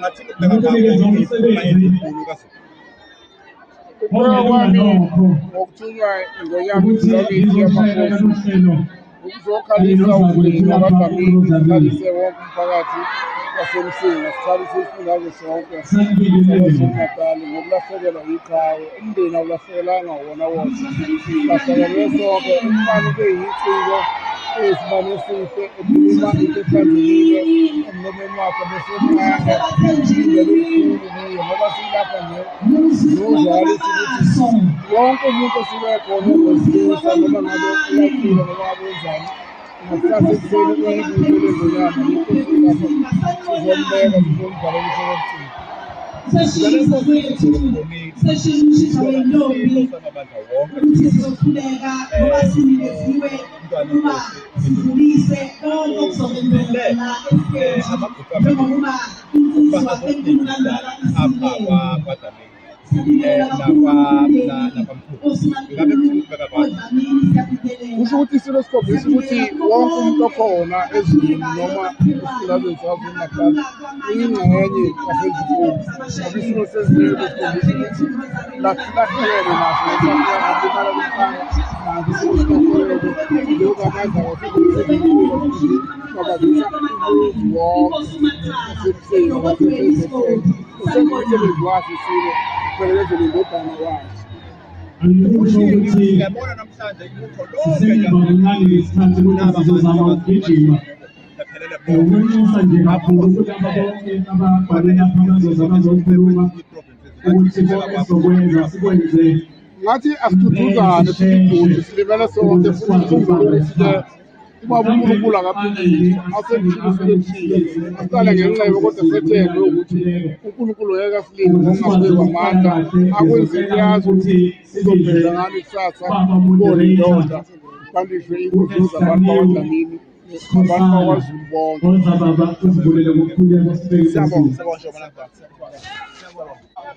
Ungathini ukubheka Ukunikeza kwakho umsebenzi indlunkulu kaZulu? Ukubeka ongelula kwami nokho ngokuthunywa iNgonyama ukuthi Indlulamithi ngizoshayela yamakhosi lolu hlelo ukuzokhalisa nozakwethu umndeni lapha wakwaDlamini, uRosalie. sikhalise wonke umphakathi waseMsinga, sikhalise isifundazwe sonke Sanibingelele. saKwaZulu-Natal ngokulahlekelwa yiqhawe. Umndeni awulahlekelanga wona wodwa, silahlekelwe sonke. Umfana ube yiciko eyisibani esihle, ekhuluma into ehlanzekile emlomeni wakhe besemncane, indlela elikhulu kuye ngoba silapha nje sizozwakalisa ukuthi wonke umuntu osuke ekhona ongowesilisa noma ngabe uyacula noma ngabe wenzani ngakusasa ekuseni uyibuke le ngonyama yikho silapha sizombeka sizomvalelisa okokucina. Seshisa kwethu, seshisa wentombi Samabandla wonke ukuthi sizokhuleka ngoba sinikeziwe ukuba sidlulise konke okuzokwenzeka la esiteji njengokuba insizwa enkulu kangaka apha isilele. kwaDlamini Siyabingelela kakhulu umndeni, nakwamkhulu. Nkosi Ingabe Makhulu, kuthini ukubheka kwakho? oDlamini siyabingelela. Kusho ukuthi isilo sikhombisa ukuthi wonke umuntu okhona ezweni noma esifundazweni saKwaZulu-Natal uyingxenye yaseNdlunkulu ngoba isilo sezilo sikhombisa ukuthi lahlukene naso ngokulimala komfana naso isilo silahlekene njengoba amazwi awaseNdlunkulu babazisa umuzi wonke waseMsinga wase-KZN usenza umsebenzi waso isilo uphelekezele indodana yaso. Angikusho ukuthi Siyabona namhlanje ibutho lonke sisemuva kancane ngesikhathi kodwa sizozama ukugijima. lephelele bonke. Ukunxusa nje kakhulu kulaba bonke ababhale lapha abazoza bazokhuluma ukuthi konke esizokwenza sikwenze Ngathi asiduduzane siyibhuti silimele sonke futhi sikhumbule ukuthi-ke ubaba uNkulunkulu akaphikiswa asemthile usuke ethile asiqale ngenxeba kodwa sethembe ukuthi uNkulunkulu ngeke asilinde ngokungaphezu kwamandla akwenzile uyazi ukuthi uzobheka ngani kusasa kubone indoda bandishwe inguzo zabantu bakwaDlamini abantu bakwaZulu bonke. Kodwa baba uzibulele ngokukhuleka sibeke Siyabonga. enkosini. Siyabonga Njoba Siyabonga. Siyabonga.